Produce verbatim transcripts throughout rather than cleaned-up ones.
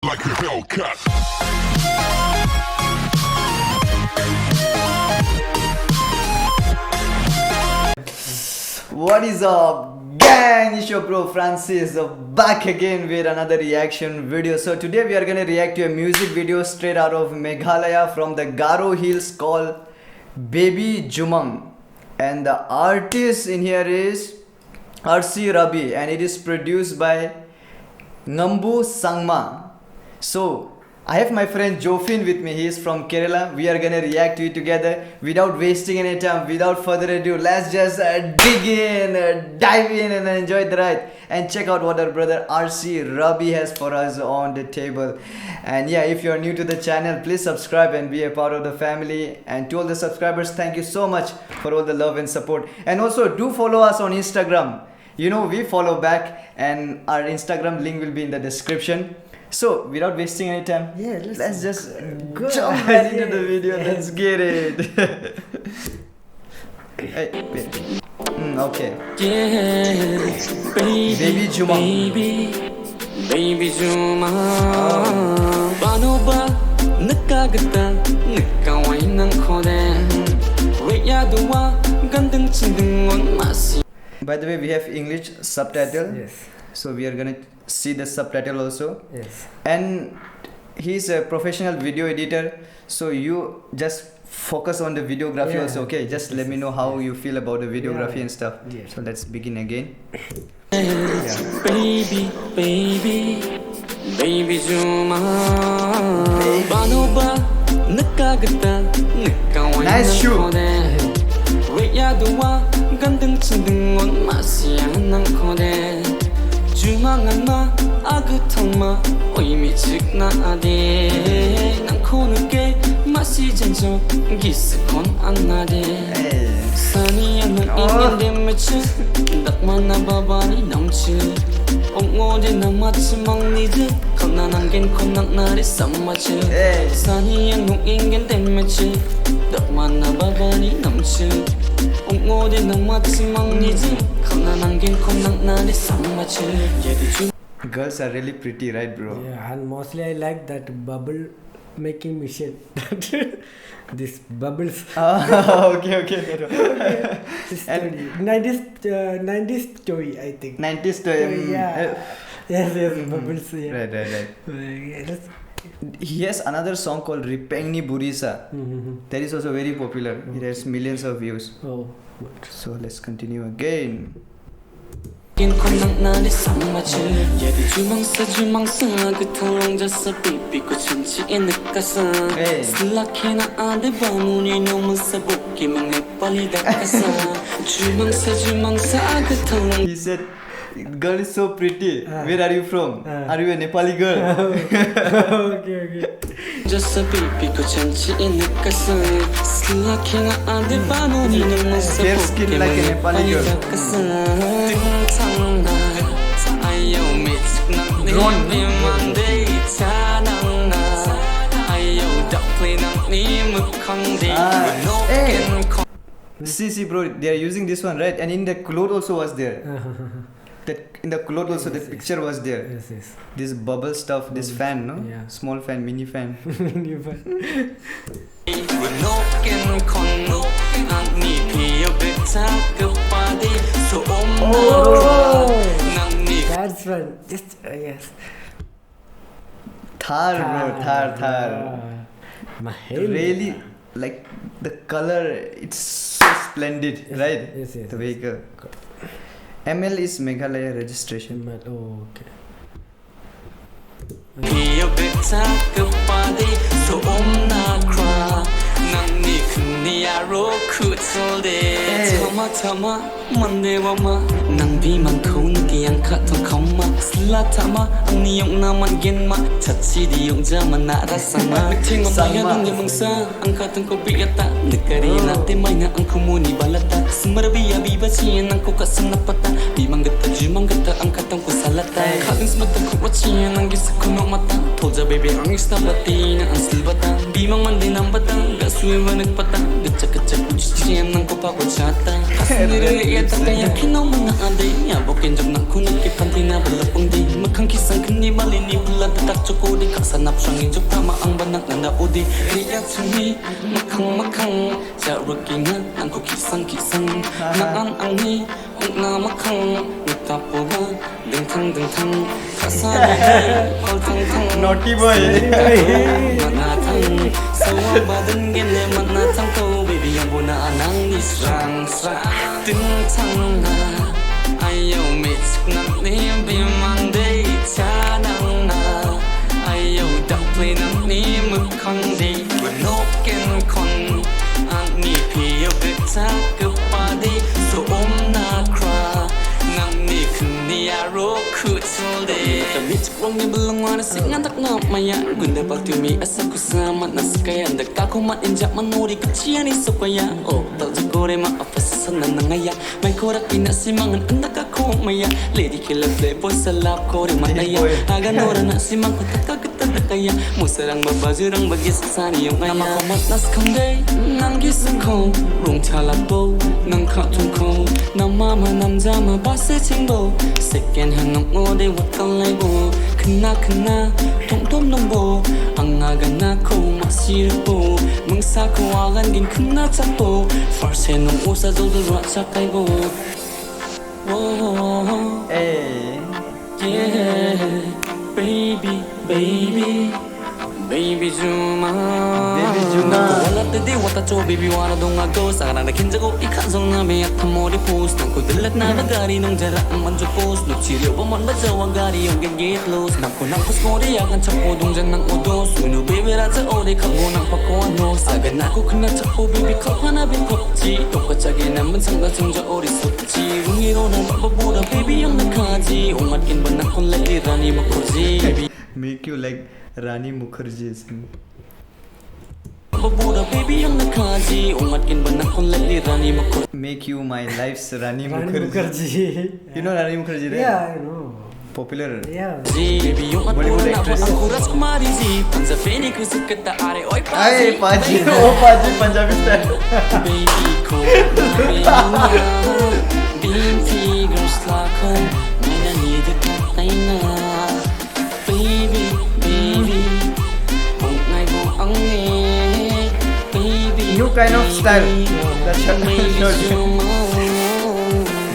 Like a Hellcat. What is up, gang? It's your bro Francis, uh, back again with another reaction video. So today we are gonna react to a music video straight out of Meghalaya from the Garo Hills called Baby Jumang. And the artist in here is R C Rabi, and it is produced by Ngambu Sangma. So, I have my friend Jofin with me. He is from Kerala. We are gonna react to it together. Without wasting any time, without further ado, let's just, uh, dig in, uh, dive in, and enjoy the ride. And check out what our brother R C Rabi has for us on the table. And yeah, if you're new to the channel, please subscribe and be a part of the family. And to all the subscribers, thank you so much for all the love and support. And also, do follow us on Instagram. You know, we follow back, and our Instagram link will be in the description. So, without wasting any time, yeah, let's let's just go. Jump right into the video. Yes. Let's get it. Hey, wait. Mm, okay. Yeah, baby, baby Juma. Baby, baby Juma. Banoba, neka geta, neka wainang kode. Wait ya dua, gandeng chindeng on masi. By the way, we have English subtitle. Yes. So we are gonna see the subtitle also. Yes. And he's a professional video editor, so you just focus on the videography also, okay? Just let me know how you feel about the videography and stuff. Yeah. So let's begin again. Yeah. Baby, baby, baby Juma. Baby. Banoba, neka geta, neka wainang kode. Nice shoe. Wait ya dua, gandeng chindeng on masi anang kode. Jumangan ma, agutang ma, oi michik na ade. Nangko nuke, masi janjo, gisikon anade. Hey. Sani yang nang ingin demeche, dak mana babani namche. Ongo de namache mang nije, kona nanggen kon nang nare samache. Hey. Sani yang nang ingin demeche, dak mana babani namche. Ong·ode nang·machimang niji, kal·na nanggen kong nang·na de samachi. Jadi cuma Girls are really pretty, right, bro? Yeah, and mostly I like that bubble making machine. This bubbles. Ah, okay, okay, okay, bro. This And story. Nineties, uh, nineties toy, I think. Nineties toy, Toy, mm, yeah. uh, Yes, yes, mm, bubbles, yeah. Right, right, right. Uh, yeah, that's He has another song called Ripengni Burisa. Mm-hmm. That is also very popular. It has Okay. millions of views. Oh, good. So let's continue again. Kin kon nang na de samache. Jadi jumangsa, jumangsa, getang jasa pipi ko chanchi in kasa. Hey. Selakina ade bamuni no masa boki mangepali dakasa. Jumangsa, jumangsa, getang. He said, "Girl is so pretty. Ah. Where are you from? Ah. Are you a Nepali girl?" Okay, okay. Just a baby ko chanchi in the kasa. Slacking on the bano ni no masa. Fair skin like a Nepali girl. Kasa. Ting tang na. Ayo mit nang ni Drone. Ni mande chanang na. Ayo dakle nang ni mukang de. Ah, no eh. Ken ko- See, see, bro, they are using this one, right? And in the cloth also was there. That in the cloth also, the Yes, yes. picture was there. Yes, yes. This bubble stuff, this Bubble fan, no? stuff, yeah. Small fan, mini fan. Mini fan. Oh! That's one. Just, uh, yes. Thar, bro, Thar, Thar, Thar. Ah. Mahindra. Really, like, the color, it's so splendid, Yes, right? yes, yes, The yes. vehicle. M L is Meghalaya registration. M L, oh, okay. Pia beta kepade so om na kra. Nang ni kni aro kutul de. Hey. Tama tama. Mande wama, nang bimang kau niki yang kat tong kau ma. Sela tama, ang ni yong na man gen ma. Chachi di yong ja ma na rasa ma. Ting ma Sama. Baya nang yamang sa, ang kat tong ko biyata. Nekari Oh. na te mai na ang kumuni balata. Semar biya biba chien ang ko kasang na pata. Bimang gata, jumang gata, ang kat tong ko salata. Hey. Kadang semata ko wachien ang gisa ko no mata. Toja bebe ang ista bati na ang silbata. Bimang mande nang bata, ga suwe wanek pata. Gecak Jaku cucian nangko pago cata. Kasih nere ia takaya kino menga ade. Ya boken jok nangko nangke pantina belok undi. Mekang kisang keni malini pula tetak cokodi kasa napsang injok tama ang banak nanda udi. Ria cumi mekang mekang. Jarukinga nangko kisang kisang. Naan angni ungna mekang. Metapoga dingtang dingtang. Kasari paltang tang. Naughty boy. Mana tang. Sawa badan gene mana tang to baby yang bona anang ni serang serang. Dingtang na. Ayo mix nang ni bimang dei canang na. Ayo dak play nang ni mekang dei. Noken kon angni pio betak kepadi so om nakra nangni keni aro kuchulde. Michikrongni belengwana singan tak namaya gunda patumi asa kusama naskaya anda kakumat injak manori keciani sokaya. Oh, tal jagore ma apa sana nangaya. Mai korak ina simangan anda kakumaya. Lady killer playboy salap kore manaya. Agan ora na simang kutaka kutaka kaya. Musarang babajurang bagi sasani yong aya. Nama komat nas kandai nang gisengko rong chalakbo nang katungko nama manam jama base chingbo second hand nong ode watal laibo kena kena tom tom nongbo anga gana ko masirbo mengsa ko agan gin kena chapo first hand nong usa jol jol rak chakaibo. Oh, Hey. yeah, baby, baby, baby Zuma. Baby Zuma. Wala tede wata cho baby wara donga go. Sagarang da kinjago ika zong na me atamori post. Nangko delek na da gari nong jara aman jo post. Nuk chirio ba mon ba jawa gari yong gen get lost. Nangko nang post ngori agan chapo dong jan nang odos. Unu baby raja ore kago nang pako anos. Agan nako kena chapo baby kapana bin pop chi. Toka chagi nang ben sangda chungja ori sop. Chirungirona bababura baby yang nakaji. Umat kin benakon lagi Rani Mukherjee. Baby. Make you like Rani Mukherjee sing. Bababura baby yang nakaji. Umat kin benakon lagi Rani Mukherjee. Make you my life's Rani Rani Mukherjee. Mukherjee. You know Rani Mukherjee, right? Yeah, I know. Popular. Yeah. Baby yung at Bollywood mura na actress. Ang kuras kumari ji. Pansa feni kusuk kata are oi Ay, paji. Paji. Oh, Paji, Punjabi style. Baby ko baby na. Binti girls lakon. Mana ni de kapaina. Baby, baby. Kung ngai bu ang ni. Baby. New kind of style. That's what I'm Baby showing you. Zuma.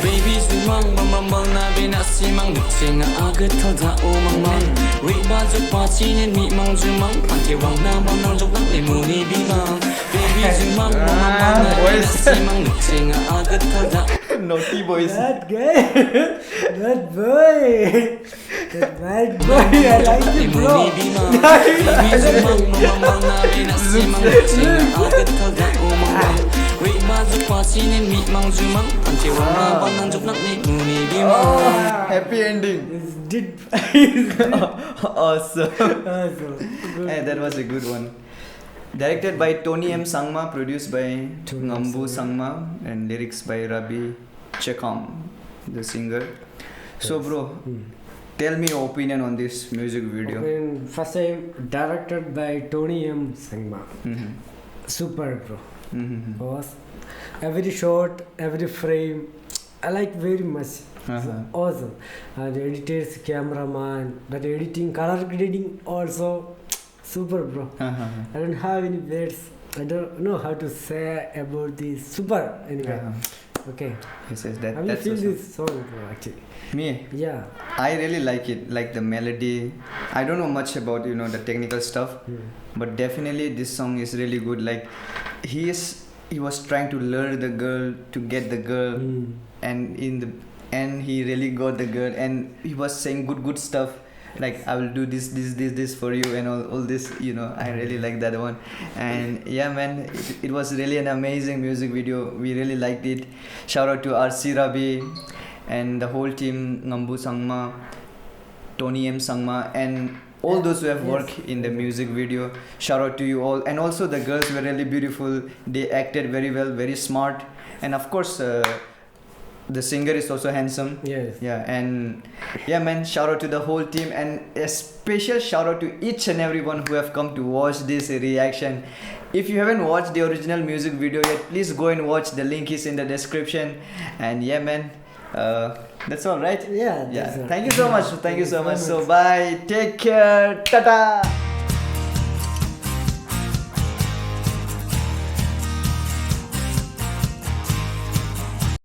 Baby Zuma, mama, mama, na bina simang. Singa agat tada umang mang. Riba jok pachinin mi mang Zuma. Panti wang na bang nang jok nang limuni bimang. Baby Zuma, mama, mama, na bina Boys. Simang. Singa agat tada. Naughty boys. That guy. That boy. That bad boy. I like it, bro. Oh, happy ending. It's did. Awesome. Awesome. Good. Hey, that was a good one. Directed by Tony M Sangma, produced by Tony M Ngambu Sangma. Sangma and lyrics by Rabi Chekam, the singer. So, bro, Hmm. tell me your opinion on this music video. Open, first time directed by Tony M Sangma. Mhm. Super, bro. Mhm. Boss, every shot, every frame, I like very much. Uh-huh. Awesome. And the editors, cameraman, that editing, color grading also super, bro. Uh-huh. I don't have any words. I don't know how to say about this. Super, anyway. Uh-huh. Okay. Yes, yes, that, How you that's feel awesome. This song, bro, actually? Me, Yeah. I really like it, like the melody. I don't know much about, you know, the technical stuff, Hmm. but definitely this song is really good. Like, he is, he was trying to lure the girl to get the girl, Hmm. and in the end, he really got the girl, and he was saying good, good stuff. Like, "I will do this, this, this, this for you," and all, all this, you know, I really like that one. And yeah, man, it, it was really an amazing music video. We really liked it. Shout out to R C Rabi and the whole team, Ngambu Sangma, Tony M Sangma, and all those who have Yes, worked in the yes. Music video. Shout out to you all. And also, the girls were really beautiful. They acted very well, very smart. And of course, uh, the singer is also handsome. Yes. Yeah, and yeah, man, shout out to the whole team and a special shout out to each and everyone who have come to watch this reaction. If you haven't watched the original music video yet, please go and watch. The link is in the description. And yeah, man, uh, that's all, right? Yeah, Yeah. That's all. Thank you so much. Thank you so much. So bye. Take care. Tata.